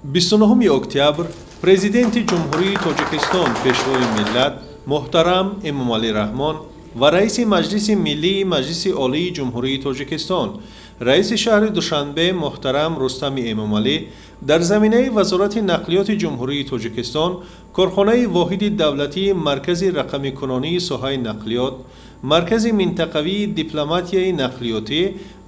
29 октябр Президенти Ҷумҳурии Тоҷикистон, Пешвои миллат муҳтарам Эмомалӣ Раҳмон ва Раиси Маҷлиси Миллии Маҷлиси Олии Ҷумҳурии Тоҷикистон, Раиси шаҳри Душанбе муҳтарам Рустами Эмомалӣ дар заминаи Вазорати нақлиёти Ҷумҳурии Тоҷикистон корхонаи воҳиди давлатии Маркази рақамикунонии соҳаи нақлиёт, Маркази минтақавии дипломатияи нақлиётӣ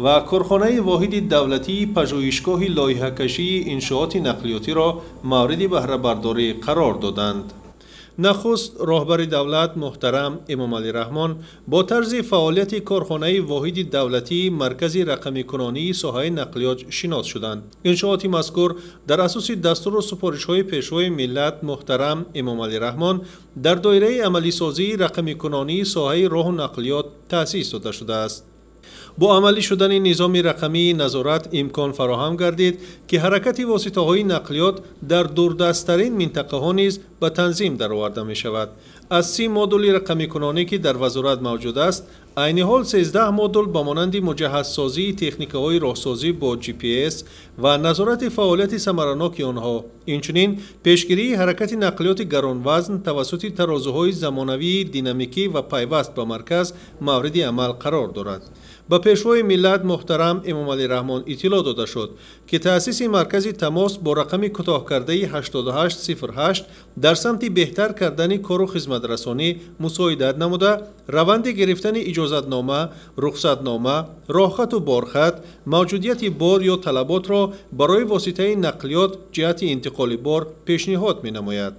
ва корхонаи воҳиди давлатии пажӯҳишгоҳи лоиҳакашии иншооти нақлиётиро мавриди баҳрабардорӣ қарор доданд. Нахуст роҳбари давлат муҳтарам Эмомалӣ Раҳмон бо тарзи фаъолияти корхонаи воҳиди давлатии Маркази рақамикунонии соҳаи нақлиёт шинос шуданд. Иншооти мазкур дар асоси дастуру супоришҳои Пешвои миллат муҳтарам Эмомалӣ Раҳмон дар доираи амалисозии рақамикунонии соҳаи роҳу нақлиёт таъсис дода шудааст. Бо амалӣ шудани низоми рақамии назорат имкон фароҳам гардид, ки ҳаракати воситаҳои нақлиёт дар дурдасттарин минтақаҳо низ ба танзим дароварда мешавад. Аз 30 модули рақамикунонӣ, ки дар вазорат мавҷуд аст, айни ҳол 13 модул ба монанди муҷаҳҳазсозии техникаҳои роҳсозӣ бо GPS ва назорати фаъолияти самараноки онҳо, инчунин пешгирии ҳаракати нақлиёти гаронвазн тавассути тарозуҳои замонавии динамикӣ ва пайваст ба марказ мавриди амал қарор дорад. Ба Пешвои миллат муҳтарам Эмомалӣ Раҳмон иттилоъ дода шуд, ки таъсиси маркази тамос бо рақами кӯтоҳкардаи 8808 дар самти беҳтар кардани кору хизматрасонӣ мусоидат намуда, раванди гирифтани иҷозатнома, рухсатнома, роҳхату борхат, мавҷудияти бор ё талаботро барои воситаи нақлиёт ҷиҳати интиқоли бор пешниҳод менамояд.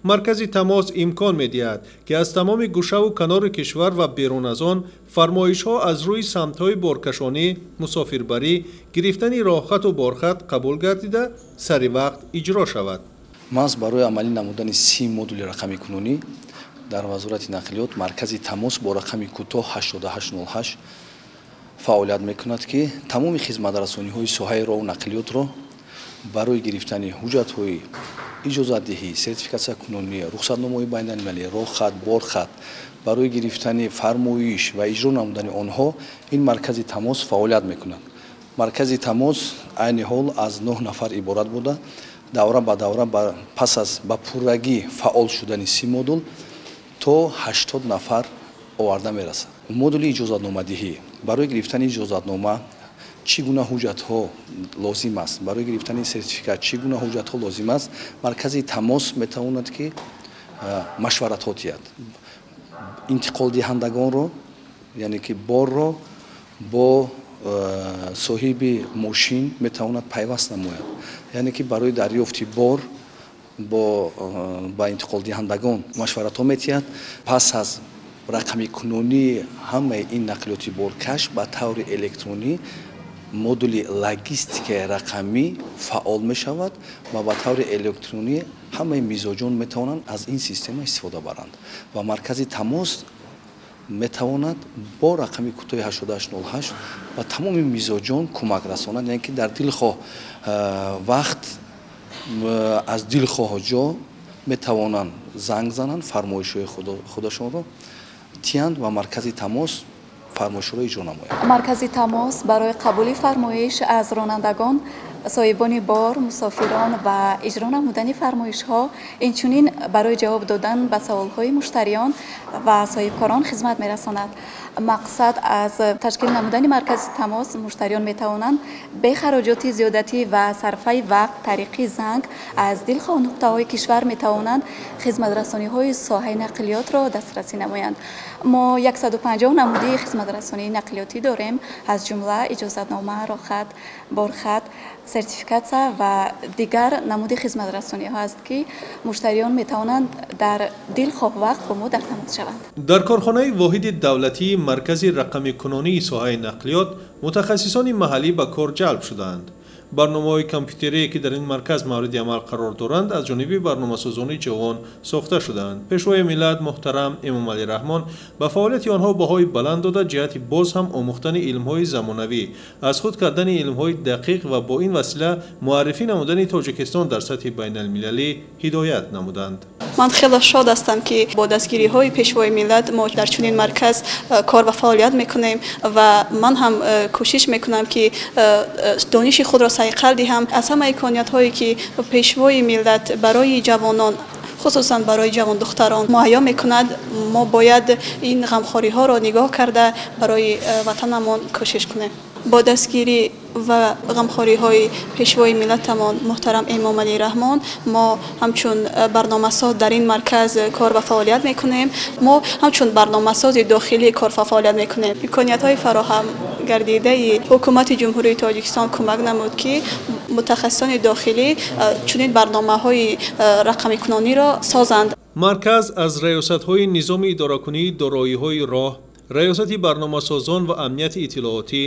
Маркази тамос имкон медиҳад, ки аз тамоми гӯшаву канори кишвар ва берун аз он фармоишҳо аз рӯи самтҳои боркашонӣ, мусофирбарӣ, гирифтани роҳхату борхат қабул гардида, сари вақт иҷро шавад. Маҳз барои амалӣ намудани 30 модули рақамикунонӣ дар Вазорати нақлиёт маркази тамос бо рақами кӯтоҳ 8808 фаъолият мекунад, ки тамоми хизматрасониҳои соҳаи роҳу нақлиётро барои гирифтани ҳуҷҷатҳои иҷозатдиҳӣ, сертификатсиякунонӣ, рухсатномаҳои байналмилалӣ, роҳхат, борхат, барои гирифтани фармоиш ва иҷро намудани онҳо ин маркази тамос фаъолият мекунад. Маркази тамос айни ҳол аз 9 нафар иборат буда, давра ба давра пас аз ба пуррагӣ фаъол шудани 30 модул то 80 нафар оварда мерасад. Модули иҷозатномадиҳӣ барои гирифтани иҷозатнома чӣ гуна ҳуҷҷатҳо лозим аст, барои гирифтани сертификат чӣ гуна ҳуҷҷатҳо лозим аст, маркази тамос метавонад, ки машваратҳо диҳад. Интиқолдиҳандагонро, яъне ки борро бо соҳиби мошин метавонад пайваст намояд, яъне ки барои дарёфти бор ба интиқолдиҳандагон машваратҳо медиҳад. Пас аз рақамикунонии ҳамаи ин нақлиёти боркаш ба таври электронӣ модули логистикаи рақамӣ фаъол мешавад ва ба таври электронӣ ҳамаи мизоҷон метавонанд аз ин система истифода баранд ва маркази тамос метавонад бо рақами кӯтоҳи 8808 ба тамоми мизоҷон кӯмак расонад, яъне ки дар дилхоҳ вақт аз дилхоҳ ҷо метавонанд занг зананд, фармоишҳои худашонро тиҳанд ва маркази тамос фармоишҳоро иҷро намояд. Маркази тамос барои қабули фармоиш аз ронандагон, соҳибони бор, мусофирон ва иҷро намудани фармоишҳо, инчунин барои ҷавоб додан ба саволҳои муштариён ва соҳибкорон хизмат мерасонад. Мақсад аз ташкил намудани маркази тамос муштариён метавонанд бе хароҷоти зиёдатӣ ва сарфаи вақт тариқи занг аз дилхоҳ нуқтаҳои кишвар метавонанд хизматрасониҳои соҳаи нақлиётро дастрасӣ намоянд. Мо 150 намуди хизматрасонии нақлиётӣ дорем, аз ҷумла иҷозатнома, роҳхат, борхат, сертификатсия ва дигар намуди хизматрасониҳо аст, ки муштариён метавонанд дар дилхоҳ вақт бо мо дар тамос шаванд. Дар корхонаи воҳиди давлатии Маркази рақамикунонии соҳаи нақлиёт мутахассисони маҳаллӣ ба кор ҷалб шудаанд. Барномаҳои компютерие, ки дар ин марказ мавриди амал қарор доранд, аз ҷониби барномасозони ҷавон сохта шудаанд. Пешвои миллат муҳтарам Эмомалӣ Раҳмон ба фаъолияти онҳо баҳои баланд дода, ҷиҳати боз ҳам омӯхтани илмҳои замонавӣ, аз худ кардани илмҳои дақиқ ва бо ин васила муаррифӣ намудани Тоҷикистон дар сатҳи байналмилалӣ ҳидоят намуданд. Ман хеле шод ҳастам, ки бо дастгириҳои Пешвои миллат мо дар чунин марказ кор ва фаъолият мекунем ва ман ҳам кӯшиш мекунам, ки дониши худро сайқал диҳам. Аз ҳама имкониятҳое, ки Пешвои миллат барои ҷавонон, хусусан барои ҷавондухтарон муҳайё мекунад, мо бояд ин ғамхориҳоро нигоҳ карда барои ватанамон кӯшиш кунем. Бо дастгирӣ ва ғамхориҳои Пешвои миллатамон муҳтарам Эмомалӣ Раҳмон мо ҳамчун барномасоз дар ин марказ кор ва фаъолият мекунем. Мо ҳамчун барномасози дохилӣ кор ва фаъолият мекунем. Имкониятҳои фароҳам гардидаи Ҳукумати Ҷумҳурии Тоҷикистон кӯмак намуд, ки мутахассисони дохилӣ чунин барномаҳои рақамикунониро созанд. Марказ аз раёсатҳои низоми идоракунии дороиҳои роҳ, раёсати барномасозон ва амнияти иттилоотӣ,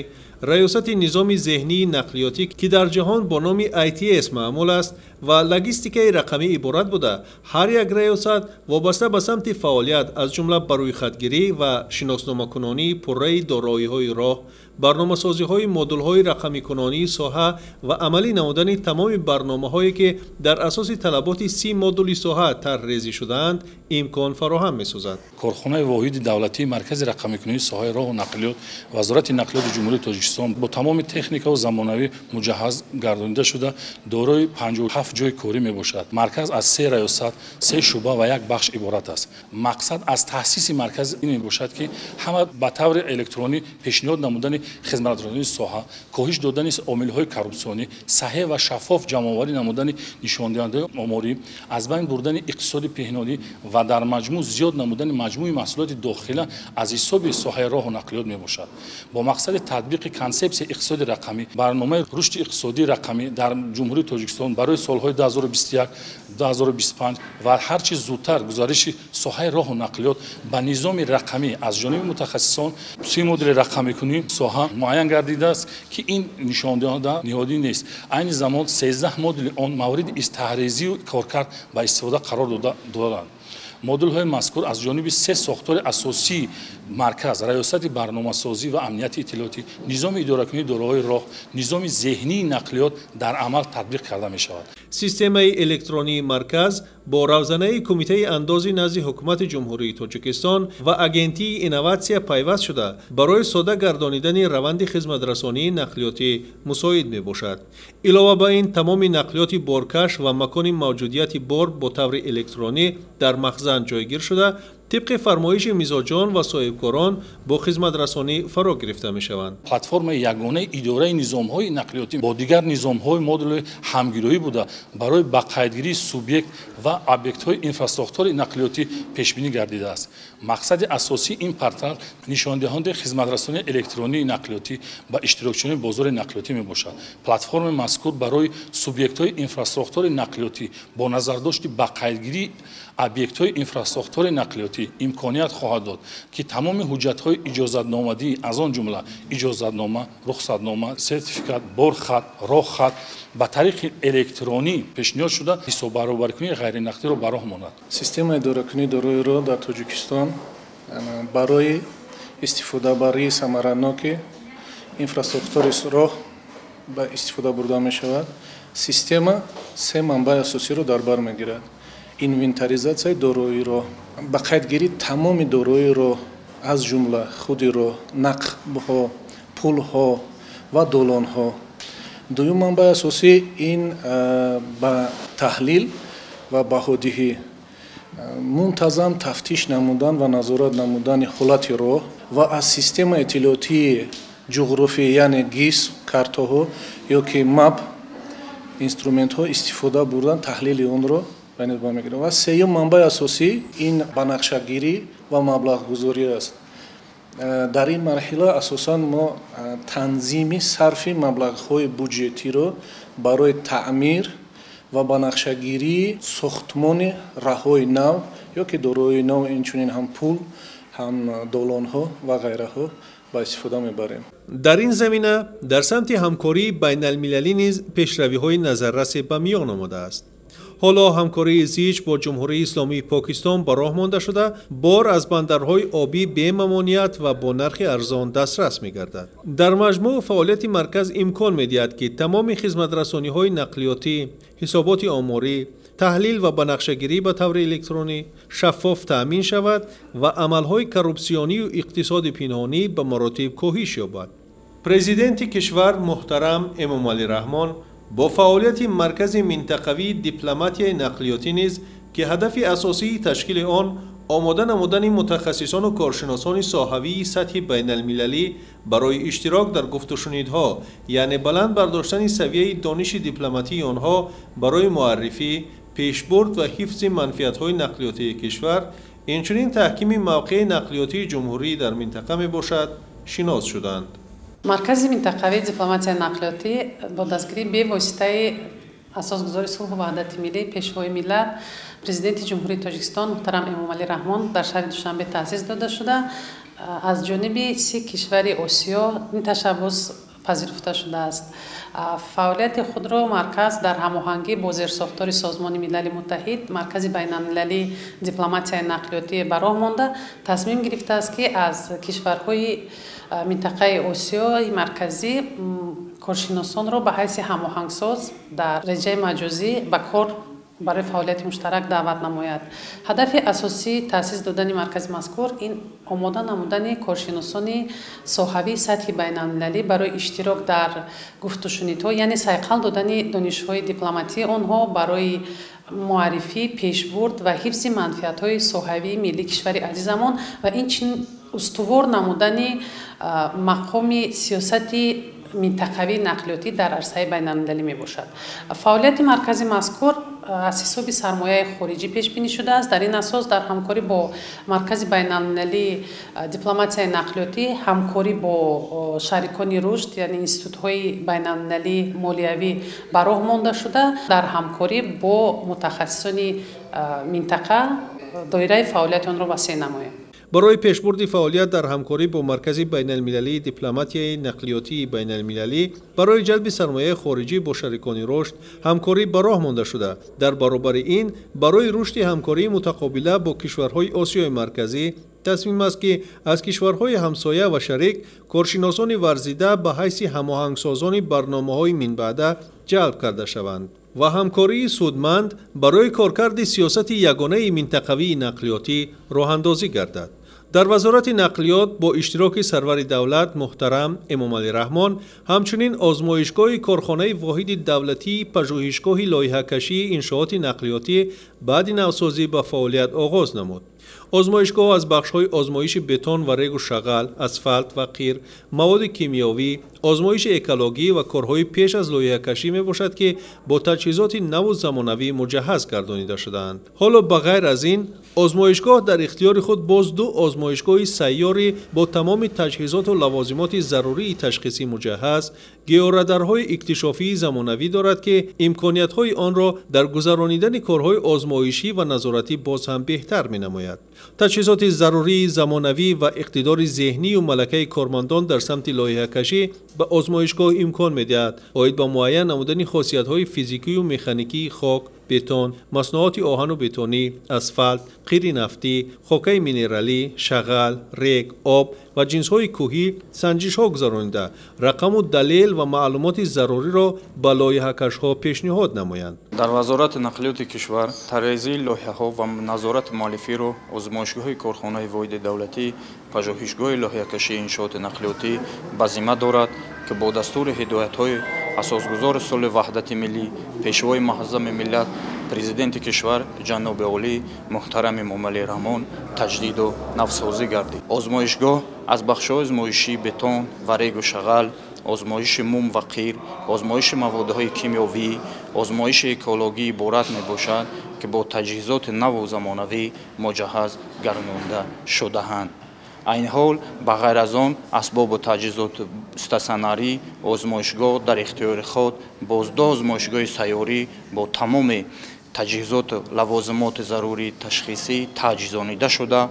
раёсати низоми зеҳнии нақлиётӣ, ки дар ҷаҳон бо номи ITS маъмул аст, ва логистикаи рақамӣ иборат буда, ҳар як раёсат вобаста ба самти фаъолият, аз ҷумла ба рӯйхатгирӣ ва шиносномакунонии пурраи дороиҳои роҳ, барномасозиҳои модулҳои рақамикунонии соҳа ва амалӣ намудани тамоми барномаҳое, ки дар асоси талаботи 30 модули соҳа тарҳрезӣ шудаанд, имкон фароҳам месозад. Корхонаи воҳиди давлатии Маркази рақамикунонии соҳаи роҳу нақлиёт Вазорати нақлиёти Ҷумҳурии Тоҷикистон бо тамоми техникаву замонавӣ муҷаҳҳаз гардонида шуда, дорои 57 ҷойи корӣ мебошад. Марказ аз 3 раёсат, 3 шӯъба ва як бахш иборат аст. Мақсад аз таъсиси марказ ин мебошад, ки ҳама ба таври электронӣ пешниҳод намудани хизматрасонии соҳа, коҳиш додани омилҳои коррупсионӣ, саҳеҳ ва шаффоф ҷамъоварӣ намудани нишондиҳандаҳои оморӣ, аз байн бурдани иқтисоди пеҳнодӣ ва дар маҷмӯъ зиёд намудани маҷмӯи маҳсулоти дохила аз ҳисоби соҳаи роҳу нақлиёт мебошад. Бо мақсади татбиқи консепсияи иқтисоди рақамӣ, барномаи рушди иқтисодии рақамӣ дар Ҷумҳурии Тоҷикистон барои солҳои 2021-2025 ва ҳарчи зудтар гузариши соҳаи роҳу нақлиёт ба низоми рақамӣ аз ҷониби мутахассисон 30 модули рақамикунии соҳа муайян гардидааст, ки ин нишондиҳанда ниҳодӣ нест. Айни замон 13 модули он мавриди таҳризию коркард ба истифода қарор доданд. Модулҳои мазкур аз ҷониби 3 сохтори асосии марказ: раёсати барномасозӣ ва амнияти иттилоотӣ, низоми идоракунии дороҳои роҳ, низоми зеҳнии нақлиёт дар амал татбиқ карда мешавад. Системаи электронии марказ бо равзанаи Кумитаи андози назди Ҳукумати Ҷумҳурии Тоҷикистон ва Агентии инноватсия пайваст шуда, барои сода гардонидани раванди хизматрасонии нақлиётӣ мусоид мебошад. Илова ба ин, тамоми нақлиёти боркаш ва макони мавҷудияти бор бо таври электронӣ дар махзан ҷойгир шуда, тибқи фармоиши мизоҷон ва соҳибкорон бо хизматрасонӣ фаро гирифта мешаванд. Платформаи ягонаи идораи низомҳои нақлиётӣ бо дигар низомҳои модули ҳамгироӣ буда, барои ба қайдгирии субъект ва объектҳои инфрасохтори нақлиётӣ пешбинӣ гардидааст. Мақсади асосии ин портал нишондиҳандаи хизматрасонии электронии нақлиётӣ ба иштирокчиёни бозори нақлиётӣ мебошад. Платформаи мазкур барои субъектҳои инфрасохтори нақлиётӣ бо назардошти ба қайдгирии объектҳои инфрасохтори нақлиётӣ имконият хоҳад дод, ки тамоми ҳуҷҷатҳои иҷозатномадӣ, аз он ҷумла иҷозатнома, рухсатнома, сертификат, борхат, роҳхат ба тариқи электронӣ пешниҳод шуда, ҳисоббаробаркунии ғайринақдиро ба роҳ монад. Системаи идоракунии дорои роҳ дар Тоҷикистон барои истифодабарии самараноки инфрасохтори роҳ ба истифода бурда мешавад. Система 3 манбаи асосиро дар бар мегирад: инвентаризатсияи дорои роҳ, ба қайдгирии тамоми дорои роҳ, аз ҷумла худи роҳ, нақбҳо, пулҳо ва долонҳо. Дуюм манбаи асосӣ ин ба таҳлил ва баҳодиҳӣ, мунтазам тафтиш намудан ва назорат намудани ҳолати роҳ ва аз системаи иттилоотии ҷуғрофӣ, яъне ГИС, картаҳо ё ки МАП инструментҳо истифода бурдан, таҳлили онро мегирад. Ва сеюм манбаи асосӣ ин банақшагирӣ ва маблағгузорӣ аст. Дар ин марҳила асосан мо танзими сарфи маблағҳои буҷетиро барои таъмир ва банақшагирии сохтмони раҳҳои нав ё ки дорои нав, инчунин ҳам пул, ҳам долонҳо ва ғайраҳо ба истифода мебарем. Дар ин замина дар самти ҳамкории байналмилалӣ низ пешравиҳои назаррасе ба миён омадааст. Ҳоло ҳамкории зич бо Ҷумҳурии Исломии Покистон ба роҳ монда шуда, бор аз бандарҳои обӣ бемамоният ва бо нархи арзон дастрас мегардад. Дар маҷмӯъ фаъолияти марказ имкон медиҳад, ки тамоми хизматрасониҳои нақлиётӣ, ҳисоботи оморӣ, таҳлил ва банақшагирӣ ба таври электронӣ шаффоф таъмин шавад ва амалҳои коррупсионию иқтисоди пинҳонӣ ба маротиб коҳиш ёбад. Президенти кишвар муҳтарам Эмомалӣ Раҳмон бо фаъолияти Маркази минтақавии дипломатияи нақлиётӣ низ, ки ҳадафи асосии ташкили он омода намудани мутахассисону коршиносони соҳавии сатҳи байналмилалӣ барои иштирок дар гуфтушунидҳо, яъне баланд бардоштани савияи дониши дипломатии онҳо барои муаррифӣ, пешбурд ва ҳифзи манфиатҳои нақлиётии кишвар, инчунин таҳкими мавқеи нақлиётии ҷумҳурӣ дар минтақа мебошад, шинос шуданд. Маркази минтақавии дипломатияи нақлиётӣ бо дастгирии бевоситаи асосгузори сулҳу ваҳдати миллӣ, Пешвои миллат, Президенти Ҷумҳурии Тоҷикистон муҳтарам Эмомалӣ Раҳмон дар шаҳри Душанбе таъсис дода шуда, аз ҷониби 30 кишвари Осиё ин ташаббус пазируфта шудааст. Фаъолияти худро марказ дар ҳамоҳангӣ бо зерсохтори Созмони Милали Муттаҳид, Маркази байналмилалии дипломатияи нақлиётӣ ба роҳ монда, тасмим гирифтааст, ки аз кишварҳои минтақаи Осиёи Марказӣ коршиносонро ба ҳайси ҳамоҳангсоз дар реҷаи маҷозӣ ба кор барои фаъолияти муштарак даъват намояд. Ҳадафи асосии таъсис додани маркази мазкур ин омода намудани коршиносони соҳавии сатҳи байналмилалӣ барои иштирок дар гуфтушунидҳо, яъне сайқал додани донишҳои дипломатии онҳо барои муаррифӣ, пешбурд ва ҳифзи манфиатҳои соҳавии миллии кишвари азизамон ва инчунин устувор намудани мақоми сиёсати минтақавии нақлиётӣ дар арсаи байналмилалӣ мебошад. Фаъолияти маркази мазкур аз ҳисоби сармояи хориҷӣ пешбинӣ шудааст. Дар ин асос дар ҳамкорӣ бо Маркази байналмилалии дипломатияи нақлиётӣ, ҳамкорӣ бо шарикони рушд, яъне институтҳои байналмилалии молиявӣ ба роҳ монда шуда, дар ҳамкорӣ бо мутахассисони минтақа доираи фаъолияти онро васеъ намоем. Барои пешбурди фаъолият дар ҳамкорӣ бо Маркази байналмилалии дипломатияи нақлиётии байналмилалӣ барои ҷалби сармояи хориҷӣ бо шарикони рушд ҳамкорӣ ба роҳ монда шуда, дар баробари ин барои рушди ҳамкории мутақобила бо кишварҳои Осиёи Марказӣ тасмим аст, ки аз кишварҳои ҳамсоя ва шарик коршиносони варзида ба ҳайси ҳамоҳангсозони барномаҳои минбаъда ҷалб карда шаванд ва ҳамкории судманд барои коркарди сиёсати ягонаи минтақавии нақлиётӣ роҳандозӣ гардад. Дар Вазорати нақлиёт бо иштироки сарвари давлат муҳтарам Эмомалӣ Раҳмон ҳамчунин озмоишгоҳи корхонаи воҳиди давлатии пажӯҳишгоҳи лоиҳакашии иншооти нақлиётӣ баъди навсозӣ ба фаъолият оғоз намуд. Озмоишгоҳ аз бахшҳои озмоиши бетон ва регу шағал, асфалт ва қир, маводи кимиёвӣ, озмоиши экологӣ ва корҳои пеш аз лоиҳакашӣ мебошад, ки бо таҷҳизоти наву замонавӣ муҷаҳҳаз гардонида шудаанд. Ҳоло ба ғайр аз ин озмоишгоҳ дар ихтиёри худ боз ду озмоишгоҳи сайёрӣ бо тамоми таҷҳизоту лавозимоти зарурии ташхисӣ муҷаҳҳаз, георадарҳои иктишофии замонавӣ дорад, ки имкониятҳои онро дар гузаронидани корҳои озмоишӣ ва назоратӣ боз ҳам беҳтар менамояд. Таҷҳизоти зарурии замонавӣ ва иқтидори зеҳнию малакаи кормандон дар самти лоиҳакашӣ ба озмоишгоҳ имкон медиҳад оид ба муайян намудани хосиятҳои физикию механикии хок, бетон, маснуоти оҳану бетонӣ, асфалт, қири нафтӣ, хокаи минералӣ, шағал, рег, об ва ҷинсҳои кӯҳӣ санҷишҳо гузаронида, рақаму далел ва маълумоти заруриро ба лоиҳакашҳо пешниҳод намоянд. Дар Вазорати нақлиёти кишвар тарҳрезии лоиҳаҳо ва назорати муаллифиро озмоишгоҳи корхонаи воҳиди давлатӣ, пажӯҳишгоҳи лоиҳакашии иншооти нақлиётӣ ба зимма дорад, ки бо дастури ҳидоятҳои асосгузори сулҳи ваҳдати миллӣ, Пешвои муаззами миллат, Президенти кишвар ҷаноби олӣ муҳтарам Эмомалӣ Раҳмон таҷдиду навсозӣ гардид. Озмоишгоҳ аз бахшҳои озмоишии бетон ва регу шағал, озмоиши мум ва қир, озмоиши маводҳои кимиёвӣ, озмоиши экологӣ иборат мебошад, ки бо таҷҳизоти наву замонавӣ муҷаҳҳаз гардонда шудаанд. Айни ҳол ба ғайр аз он асбобу таҷҳизоти стационарӣ озмоишгоҳ дар ихтиёри худ боз ду озмоишгоҳи сайёрӣ бо тамоми таҷҳизоту лавозимоти зарурии ташхисӣ таҷҳизонида шуда,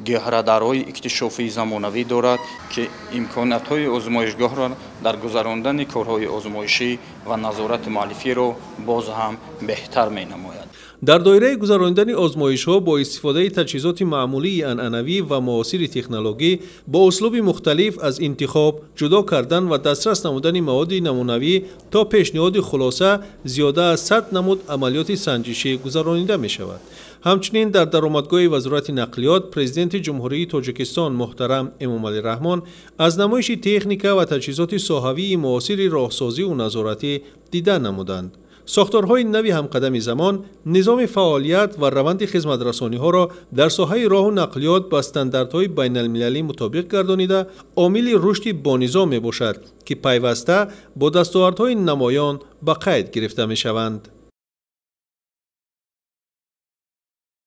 Георадарҳои иктишофии замонавӣ дорад, ки имкониятҳои озмоишгоҳро дар гузарондани корҳои озмоишӣ ва назорати муаллифиро боз ҳам беҳтар менамояд. Дар доираи гузаронидани озмоишҳо бо истифодаи таҷҳизоти маъмулии анъанавӣ ва муосири технологӣ бо услуби мухталиф аз интихоб, ҷудо кардан ва дастрас намудани маводи намунавӣ то пешниҳоди хулоса зиёда аз 100 намуд амалиёти санҷишӣ гузаронида мешавад. Ҳамчунин дар даромадгоҳи Вазорати нақлиёт Президенти Ҷумҳурии Тоҷикистон муҳтарам Эмомалӣ Раҳмон аз намоиши техника ва таҷҳизоти соҳавии муосири роҳсозиву назоратӣ дида намуданд. Сохторҳои нави ҳамқадами замон низоми фаъолият ва раванди хизматрасониҳоро дар соҳаи роҳу нақлиёт ба стандартҳои байналмилалӣ мутобиқ гардонида, омили рушди бонизом мебошад, ки пайваста бо дастовардҳои намоён ба қайд гирифта мешаванд.